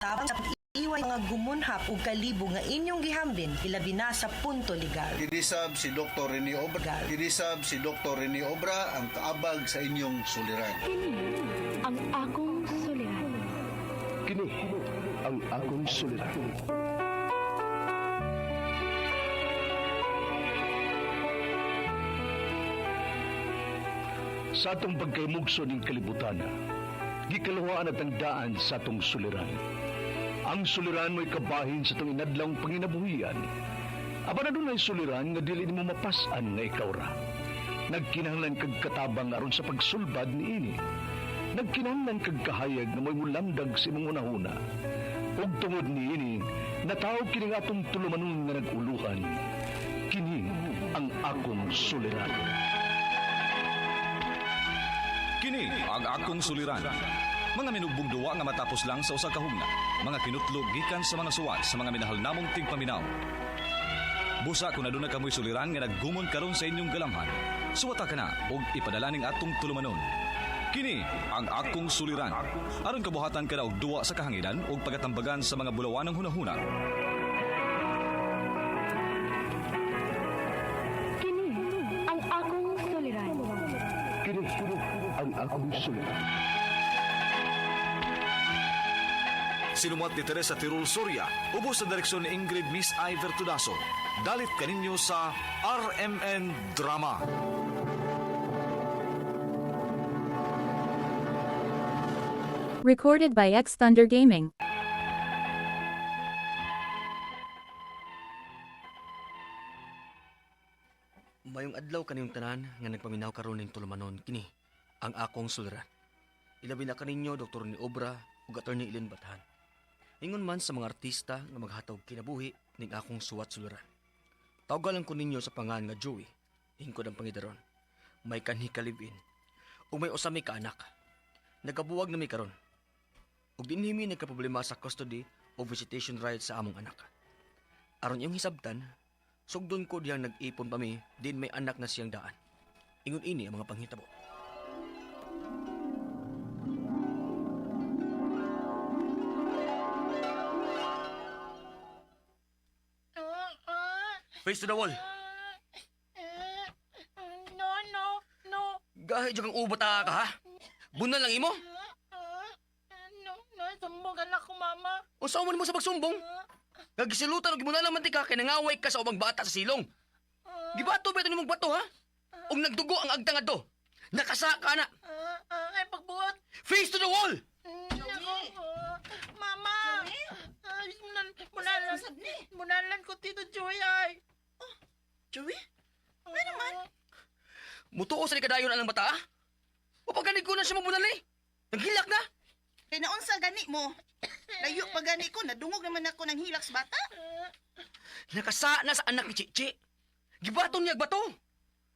Tabang sa pag-iwan mga gumunhap ug kalibog nga inyong gihambin ilabi na sa punto legal. Kinisab si Dr. Rene Obra. Kinisab si Dr. Rene Obra ang kaabag sa inyong suliran. Kini ang akong suliran. Kini ang akong suliran. Sa atong pagkaymugso ning kalibutan, gikaluhaan at ang daan sa atong suliran. Ang suliran mo'y kabahin sa atong inadlawng panginabuhian. Apan adunay suliran nga dili nimo mapas-an nga ikaw ra. Nagkinahanglan kag katabang aron sa pagsulbad niini. Nagkinahanglan kag kahayag nga mo'y mulamdag sa imong hunahuna. Ug tungod niini, nataw kini nga atong tulumanon nga nag-uluhan. Kini ang akong suliran. Kini ang akong suliran. Mga minugbong duwa nga matapos lang sa usa ka hugna. Mga kinutlog gikan sa mga suwat sa mga minahal namong tigpaminaw. Busa kung aduna kamoy suliran nga naggumon karon sa inyong galamhan. Suwata ka na og ipadala ning atong tulumanon. Kini ang akong suliran. Aron kabuhatan ka na og duwa sa kahanginan ug pagatambagan sa mga bulawanang hunahuna. Kini ang akong suliran. Kini ang akong suliran. Sinumuat ni Teresa Tirul Soria, ubos sa direksyon ni Ingrid Miss Iver Tudaso. Dalit kaninyo sa RMN Drama. Recorded by X Thunder Gaming. Mayong adlaw kaniyong tanan nga nagpaminaw karon ning tulumanon kini ang akong suliran. Ilabi na kaninyo Dr. ni Obra ug Attorney Ilin Bathan. Ingon man sa mga artista nga maghatag kinabuhi ning akong suwat suliran. Tawgalan ko ninyo sa pangan nga Joey, hingkod ang pangidaron. May kanhi ka live-in ug may usa mi ka anak. Nagabuwag na mi karon. Ug dinhi mi nagkaproblema sa custody o visitation rights sa among anak. Aron iyong hisabtan, sugdon ko diyang nag-ipon pa mi, din may anak na siyang daan. Ingon ini ang mga panghitabo. Face to the wall. No, no, no. Gahi dyan kang ubat ka ha? Bunan lang imo? No, no, sumbogan ako, mama. O saan man mo sa pagsumbong? Gagisilutan og gibunan lang man ti ka kay nangaway ka sa ubang bata sa silong. Gibato ba ito nimong bato ha? Og nagdugo ang agtang adto. Nakasa ka na. Ay, pagbuhat. Face to the wall. Nako, mama. Ay, munalan, munalan ko, Tito Joy, ay. Joey? Ano naman? Mutuo sa ni kadayon ang bata ha? Mapaganig ko na siya mabunali. Naghilak na. Kay naunsa gani mo? Layo pa gani ko, nadungog naman ako ng hilak sa bata. Nakasa na sa anak ni Chichi. Gibato niya bato.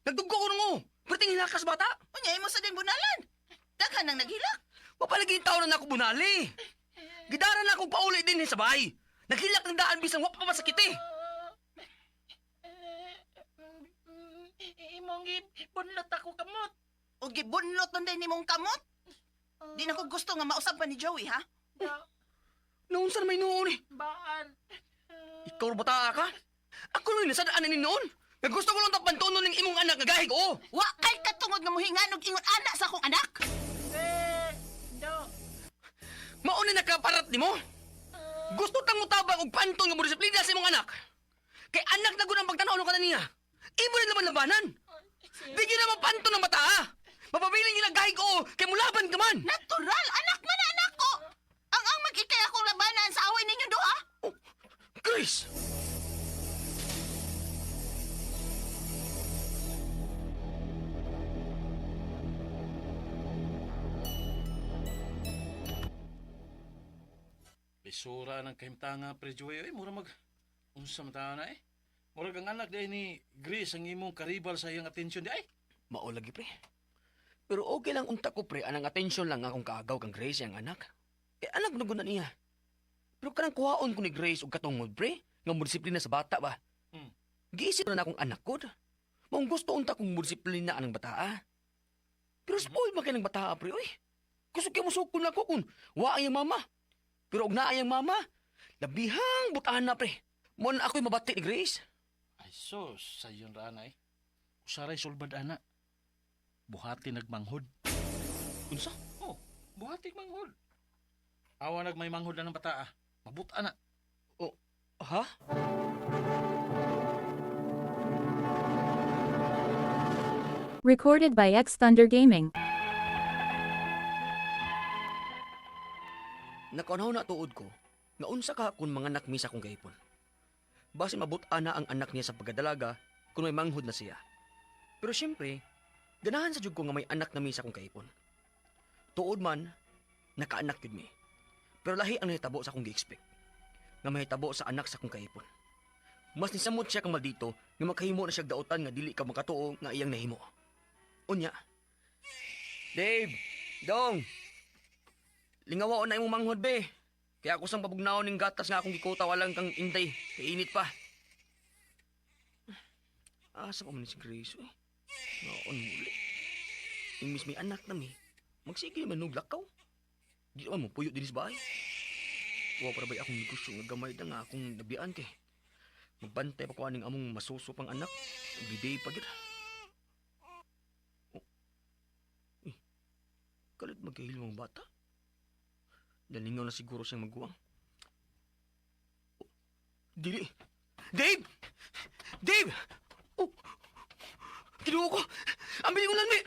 Nagdugo ko nung Perting hilakas bata. Unya imo sa din bunalan. Daghan nang naghilak. Mapalagi yung tao na nako bunali. Gidara na akong pauli din sa bahay. Naghilak ng daan bisan wa pa masakit eh. Imong bunlot ako kamot. O gibunlot nun din nimong kamot. Di na ko gusto nga mausab pa ni Joey ha. Noon saan may noon eh. Baan. Ikaw bata ka? Ako nun nasadaan ni noon. Nga gusto ko lang tapantunon ng imong anak nga gahig oo. Wa kay katungod nga mohinganog ingon anak sa akong anak. Eh, no. Mauna na nakaparat nimo. Gusto tang mutabang og panton nga mo disiplina sa imong anak. Kay anak na gud ang pagtan-aw ka na niya. Imo rin naman labanan. Di gyud na mapanton ang bata ah. Mapabiling nila gahig oo kay mulaban ka man. Natural, anak man na anak ko. Ang mag-ikay akong labanan sa away ninyo duha. Oh, Chris! Lisura ng kahimtanga pre Joey. Ay, mura mag unsa man ta na eh. Murag ang anak di ay ni Grace ang imong karibal sa iyang atensyon di ay. Mao lagi pre. Pero okay lang unta ko pre, anang atensyon lang akong kaagaw kang Grace ang anak. Kay anak na gud na niya. Pero kanang kuhaon ko ni Grace og katungod pre, nga mo disiplina sa bata ba. Giisip na akong anak ko. Maong gusto unta kong mo disiplina anang bata ah. Pero spoil man kay ng bata pre oy. Kusog kay musukol na ko kun wa ang iyang mama. Pero og naa iyang mama, labihang butahan na pre. Mo na ako'y mabati ni Grace. Ay sus, sayon ra ana eh. Usaray sulbad ana. Buhati nagmanghod. Unsa? Oh, buhati manghod. Awa nagmay manghod na ng bata ah. Mabuta na. Oh, ha? Recorded by X Thunder Gaming. Nakaunhaw na tuod ko nga unsa ka kung manganak mi sa akong kaipon. Basin mabut-a na ang anak niya sa pagkadalaga kung may manghod na siya. Pero siyempre, ganahan sa jud ko nga may anak na mi sa akong kaipon. Tuod man, nakaanak yun mi. Pero lahi ang nahitabo sa akong gi-expect. Nga mahitabo sa anak sa akong kaipon. Mas nisamot siya kang maldito nga makahimo na siya daotan nga dili ka makatuo nga iyang nahimo. Unya. Dave! Dong! Lingawa na imong manghod be. Kaya ako sang pabugnaon ning gatas nga akong gikuta walang kang inday. Kay init pa. Asa pa man ni si Grace eh. Naon muli. Imbis may anak na mi. Magsige man og lakaw. Di naman mo puyo dinis bahay. Wa para ba'y akong negosyo nga gamay na nga akong nabian kay. Magbantay pa ko aning among masuso pang anak. Everyday pa gyud. Oh. Eh, kalit magkahilom ang bata. Nalingaw na siguro siyang maguwang. Oh, dili. Dave! Dave! Oh! Kinuha ko! Ang biling ulan, mi!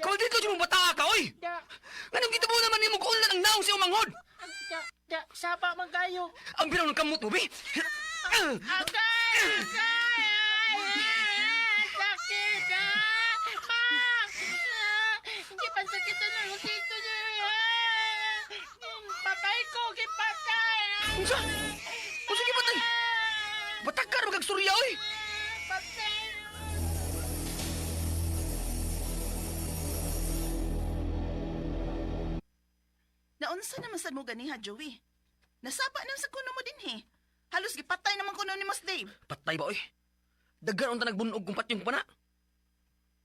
Kau dito yung bata ka, oy! Da, Anong kita mo naman ni mo kuulan ang naong siya umanghod? da, da, saba man kayo. Ang biraw ng kamot mo, bi! Agay! Agay! Ay, sakit! Ah! Ma! Ah! Hindi pa sakit na ng dito niya. Ah! Patay ko! Gipatay! Ah! Unsa? Unsa gipatay? Batakar magkag surya, oy! Patay! Naunsa naman sad mo ganiha, Joey? Nasaba naman sa kuno mo dinhi. Halos gipatay naman kuno ni Mas Dave. Patay ba, oy? Daghan unta nagbunog kung patyong pa na.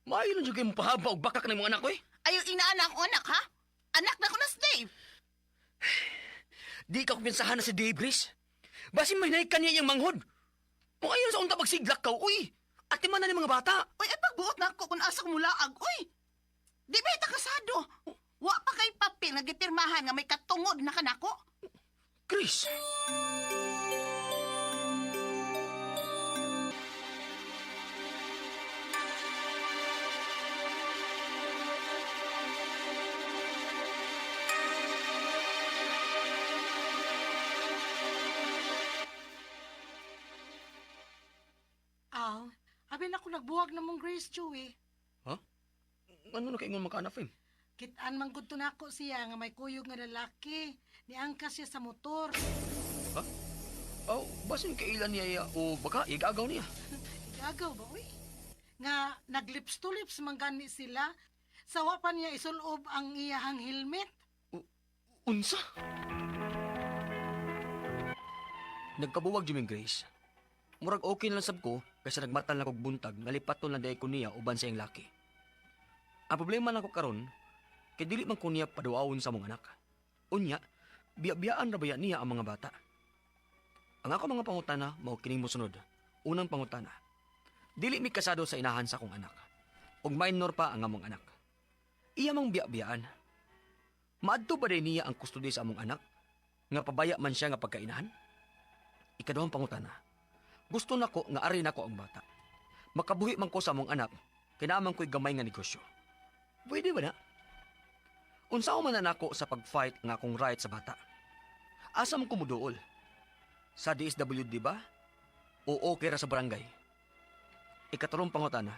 Maayo lang jud kayo mapahaba og bakak na imong anak, oy. Ayaw inaan na ako anak, ha? Anak na ko na si Dave. Di ka kumpiyansahan na si Dave Grace. Basin may naik kaniya iyang manghod. Kung ayaw sa unta pagsiglak ka, uy! Ati man na ni mga bata. Uy, ay pagbuot na ako kung asa ko mulaag, uy. Di ba ita kasado? Wa pa kay papel nga gipirmahan nga may katungod na kanako. Chris! Aw, abi na ko nagbuwag na mong Grace Joey. Ano na kaingon makaanap, eh? Kitaan man gud to nako siya nga may kuyog nga lalaki. Niangkas siya sa motor. Oh, basin kailan niya iya, o baka igagaw niya. Gagaw ba uy? Nga naglips to lips man gani sila. Sawa pa niya isulob ang iyahang helmet. Unsa? Nagkabuwag Jimmy Grace. Murag okay na lang sab ko kaysa nagmatan lang kog buntag nalipaton lang dahil ko niya uban sa iyang laki. Ang problema lang ko karon kay dili man ko niya paduawon sa mong anak. Unya, biya-biyaan ra baya niya ang mga bata. Ang ako mga pangutana mao kining mosunod. Unang pangutana. Dili mi kasado sa inahan sa akong anak. Ug minor pa ang among anak. Iya mang biya-biyaan. Maadto ba din niya ang kustodi sa among anak? Nga pabaya man siya nga pagkainahan? Ikaduhang pangutana. Gusto nako nga ari nako ang bata. Makabuhi man ko sa among anak, kinaman ko'y gamay nga negosyo. Pwede ba na? Unsa man na nako sa pag-fight nga akong right sa bata? Asa man ko muduol? Sa DSWD ba? O okay ra sa barangay? Ikatulong pangutana.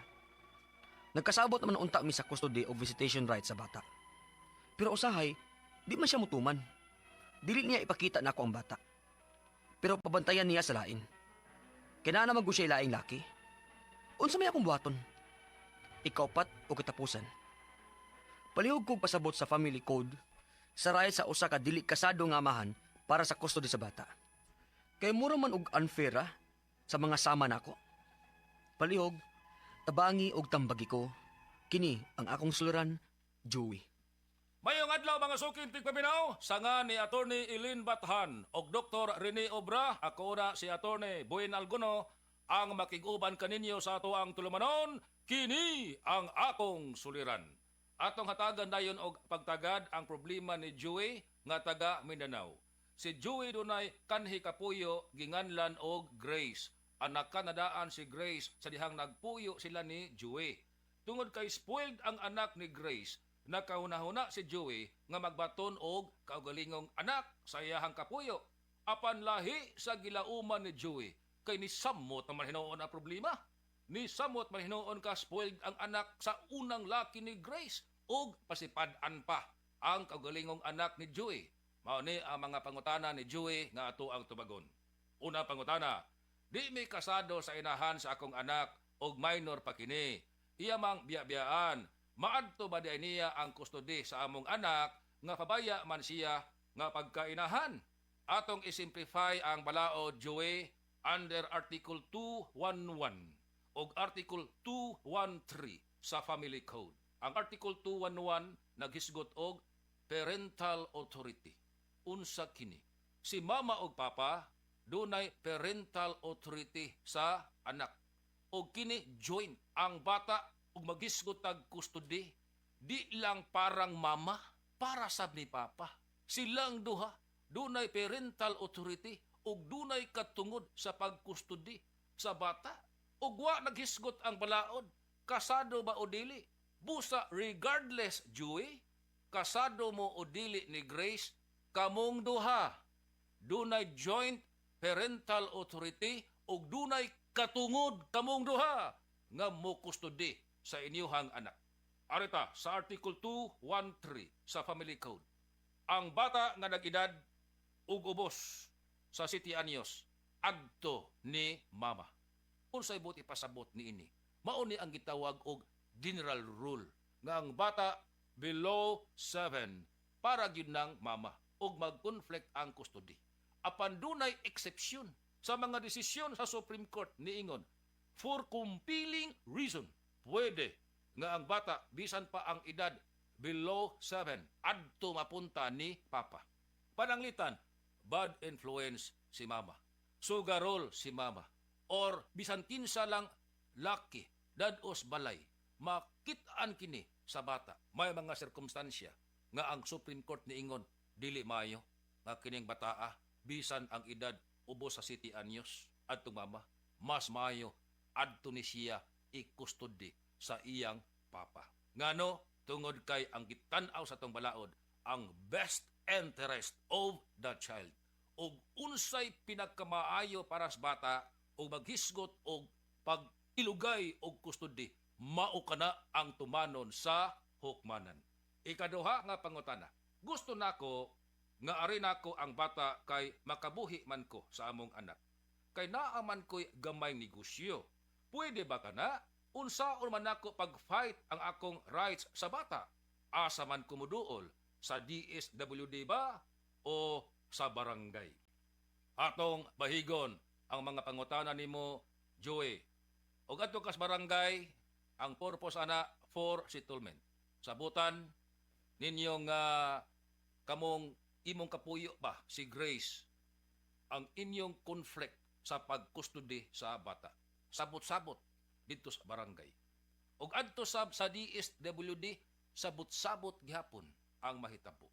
Nagkasabot naman unta mi sa custody o visitation right sa bata. Pero usahay, di man siya mutuman. Dili niya ipakita nako ang bata. Pero pabantayan niya sa lain. Kinana man gud siya laing laki. Unsa may akong buhaton? Ikaupat o katapusan. Palihog kog pasabot sa family code sa right sa usa ka dili kasado nga amahan para sa custody sa bata. Kay mura man og unfair ah, sa mga sama nako. Palihog, tabangi og tambagi ko. Kini ang akong suluran, Joey. Mayong adlaw, mga suking tigpaminaw, sanga ni Attorney Eileen Bathan og Dr. Rene Obra, ako na si Attorney Buin Alguno ang makig-uban kaninyo sa ato ang tulumanon, kini ang akong suliran. Atong hatagan dayon og pagtagad ang problema ni Joey nga taga Mindanao. Si Joey dunay kanhi kapuyo ginganlan og Grace. Anak kanadaan si Grace sa dihang nagpuyo sila ni Joey. Tungod kay spoiled ang anak ni Grace, nakahuna-huna si Joey nga magbaton og kaugalingong anak sa iyahang kapuyo. Apan lahi sa gilauman ni Joey kay nisamot naman hinuon ang problema. Nisamot man hinuon ka spoiled ang anak sa unang laki ni Grace ug pasipad-an pa ang kaugalingong anak ni Joey. Mao ni ang mga pangutana ni Joey nga ato ang tubagon. Una pangutana, di mi kasado sa inahan sa akong anak og minor pa kini. Iya mang biya-biyaan. Maadto ba diay niya ang custody sa among anak nga pabaya man siya nga pagkainahan? Atong isimplify ang balaod, Joey, under Article 211 og Article 213 sa Family Code. Ang Article 211 naghisgot og parental authority. Unsa kini? Si mama og papa dunay parental authority sa anak. Og kini joint ang bata ug maghisgot tag custody di lang parang mama, para sab ni papa. Silang duha dunay parental authority ug dunay katungod sa pagkustody sa bata. Ug wa naghisgot ang balaod kasado ba o dili. Busa regardless, Joey, kasado mo o dili ni Grace, kamong duha dunay joint parental authority ug dunay katungod kamong duha nga mo custody sa inyuhang anak. Arita sa Article 213 sa Family Code. Ang bata nga nag-edad ug ubos sa 7 anyos adto ni mama. Unsay buot ipasabot niini? Mao ni ang gitawag og general rule nga ang bata below 7 para gyud ng mama ug mag-conflict ang custody. Apan dunay exception sa mga desisyon sa Supreme Court, niingon for compelling reason pwede nga ang bata bisan pa ang edad below 7 adto mapunta ni papa. Pananglitan bad influence si mama, sugarol si mama, or bisan kinsa lang laki dad-os balay, makit-an kini sa bata. May mga sirkumstansya nga ang Supreme Court niingon dili maayo nga kining bataa bisan ang edad ubos sa 7 anyos adtong mama, mas maayo adto ni siya i-custody sa iyang papa. Ngano? Tungod kay ang gitan-aw sa tong balaod ang best interest of the child ug unsay pinakamaayo para sa bata ug maghisgot og pag-ilugay og custody, mao kana ang tumanon sa hukmanan. Ikaduha nga pangutana. Gusto nako nga ari nako ang bata kay makabuhi man ko sa among anak. Kay naa man ko'y gamay negosyo. Pwede ba kana? Unsaon man nako pag-fight ang akong rights sa bata? Asa man ko moduol? Sa DSWD ba o sa barangay? Atong bahigon ang mga pangutana nimo, Joey. Og adto kas barangay, ang purpose ana for settlement. Sabutan ninyo nga kamong imong kapuyo ba si Grace ang inyong conflict sa pagkustody sa bata. Sabot-sabot didto sa barangay. Ug adto sab sa DSWD, sabot-sabot gihapon ang mahitabo.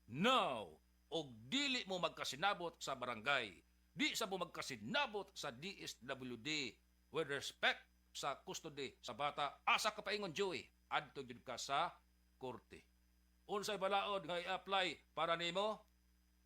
Now, og dili mo magkasinabot sa barangay, di sa mo magkasinabot sa DSWD with respect sa custody sa bata, asa ka paingon, Joey? Adto gyud ka sa korte. Unsay balaod nga i-apply para nimo?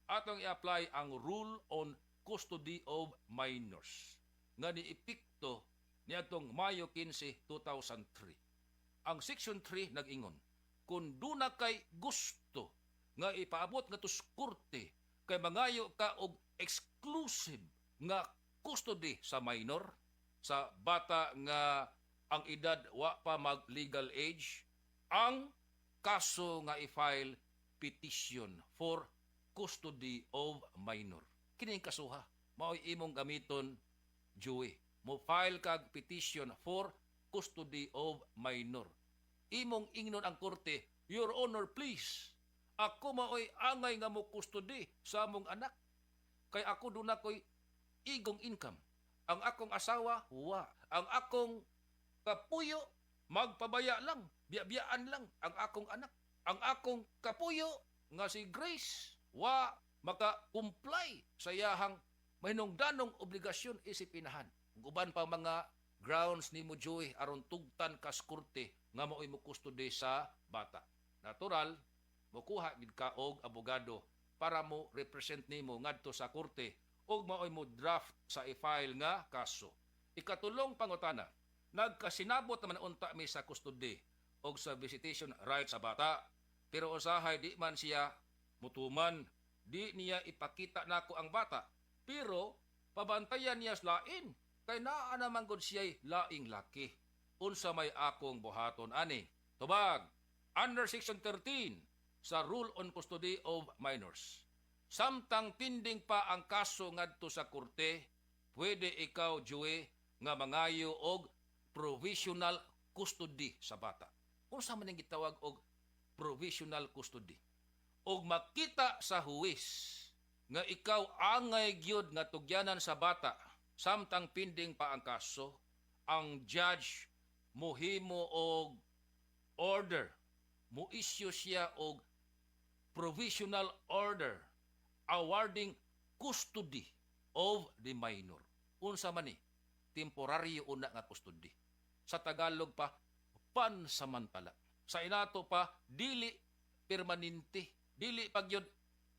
Atong i-apply ang Rule on Custody of Minors nga niepekto niadtong Mayo 15, 2003. Ang Section 3 nag-ingon, kung duna kay gusto nga ipaabot nga sa korte kay mangayo ka og exclusive nga custody sa minor, sa bata nga ang edad wa pa mag legal age, ang kaso nga i-file, petition for custody of minor. Kini ang kasuha mao'y imong gamiton, Joey. Mo file kag petition for custody of minor. Imong ingnon ang korte, "Your Honor, please." Ako maoy angay nga mo custody sa among anak. Kay ako duna ko'y igong income. Ang akong asawa, wa. Ang akong kapuyo, magpabaya lang, biyabiyaan lang ang akong anak. Ang akong kapuyo nga si Grace, wa maka-comply sa iyahang mahinungdanong obligasyon isip inahan. Ug uban pa mga grounds nimo, Joey, aron tugtan kas korte nga maoy mo custody sa bata. Natural, mokuha gid ka og abogado para mo represent nimo ngadto sa korte ug maoy mo draft sa i-file nga kaso. Ikatulong pangutana, nagkasinabot naman unta mi sa custody og sa visitation rights sa bata, pero usahay di man siya mutuman, di niya ipakita nako ang bata, pero pabantayan niya sa lain kay naa naman gud siya'y laing laki. Unsa may akong buhaton ani? Tubag, under Section 13 sa Rule on Custody of Minors, samtang pending pa ang kaso ngadto sa korte, pwede ikaw, Joey, nga mangayo og provisional custody sa bata. Unsa man ang gitawag og provisional custody? Og makita sa huwes nga ikaw angay gyud nga tugyanan sa bata samtang pending pa ang kaso, ang judge mohimo og order, mo issue siya og provisional order awarding custody of the minor. Unsa man ni? Temporaryo una nga custody. Sa Tagalog pa, pansamantala. Sa inato pa, dili permanente. Dili pag yun,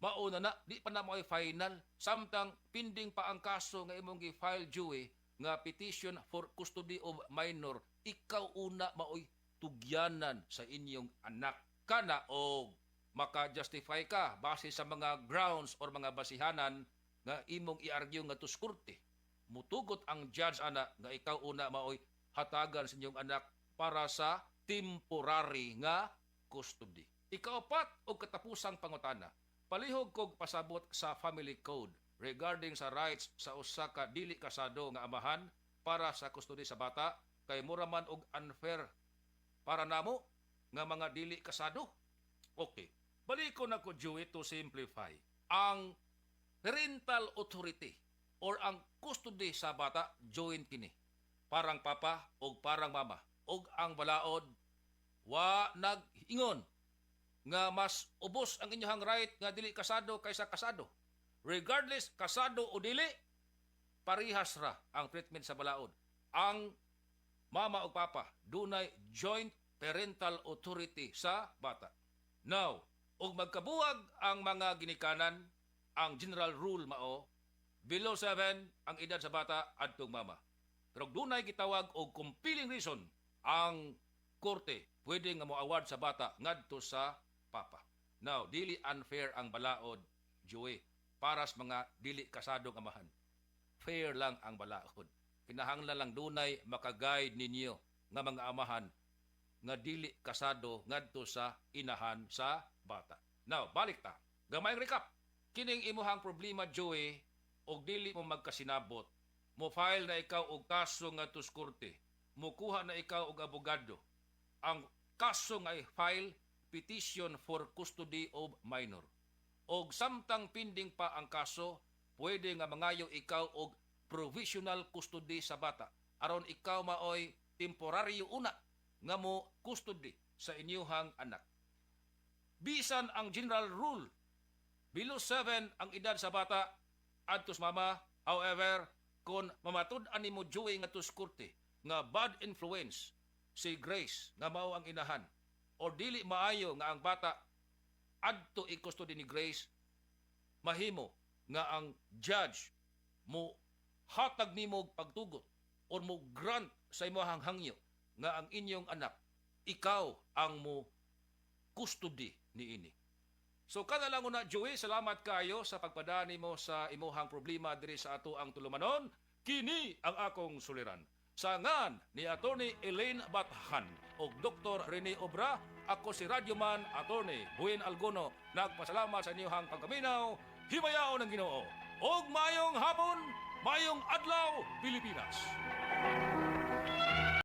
mauna na, di pa na mo ay final. Samtang pending pa ang kaso nga imong gi-file, Joey, nga petition for custody of minor, ikaw una maoy tugyanan sa inyong anak. Kana og maka-justify ka base sa mga grounds or mga basihanan nga imong i-argue nga korte. Mutugot ang judge ana nga ikaw una maoy hatagan sa inyong anak para sa temporary nga custody. Ikaapat og katapusang pangutana. Palihog kog pasabot sa family code regarding sa rights sa usa ka dili kasado nga amahan para sa custody sa bata kay mura man og unfair para namo nga mga dili kasado. Okay. Baliko na ko, Joey, to simplify. Ang parental authority or ang custody sa bata, joint kini. Parang papa o parang mama. Og ang balaod wa nag-ingon nga mas ubos ang inyong right nga dili kasado kaysa kasado. Regardless kasado o dili, parihas ra ang treatment sa balaod. Ang mama o papa dunay joint parental authority sa bata. Now, ug magkabuwag ang mga ginikanan, ang general rule mao below 7 ang edad sa bata, adtong mama. Pero dunay gitawag og compelling reason ang korte, pwede nga mo-award sa bata ngadto sa papa. Now, dili unfair ang balaod, Joey, para sa mga dili kasadong amahan. Fair lang ang balaod. Kinahanglan lang dunay makaguide ninyo nga mga amahan nga dili kasado ngadto sa inahan sa bata. Now, balik ta. Gamayng recap. Kining imuhang problema, Joey, og dili mo magkasinabot, mo file na ikaw og kaso ngadto sa korte. Mukuha na ikaw og abogado. Ang kaso nga i-file, petition for custody of minor. Og samtang pending pa ang kaso, pwede nga mangayo ikaw og provisional custody sa bata. Aron ikaw maoy temporaryo una nga mo custody sa inyuhang anak. Bisan ang general rule, below 7 ang edad sa bata adto sa mama, however, kung mamatud-an nimo, Joey, nga korte nga bad influence si Grace nga mao ang inahan or dili maayo nga ang bata adto i-custody ni Grace, mahimo nga ang judge mo hatag nimo og pagtugot or mo grant sa imong hangyo nga ang inyong anak, ikaw ang mo custody niini. So kada lang una, Joey, salamat kayo sa pagpadani mo sa imuhang problema diri sa ato ang tulumanon. Kini ang akong suliran. Sa ngan ni Attorney Elaine Bathan ug Dr. Rene Obra, ako si Radyoman Attorney Buin Alguno. Nagpasalamat sa inyong pagkaminaw. Himayaon ang Ginoo. Og mayong hapon, mayong adlaw, Pilipinas.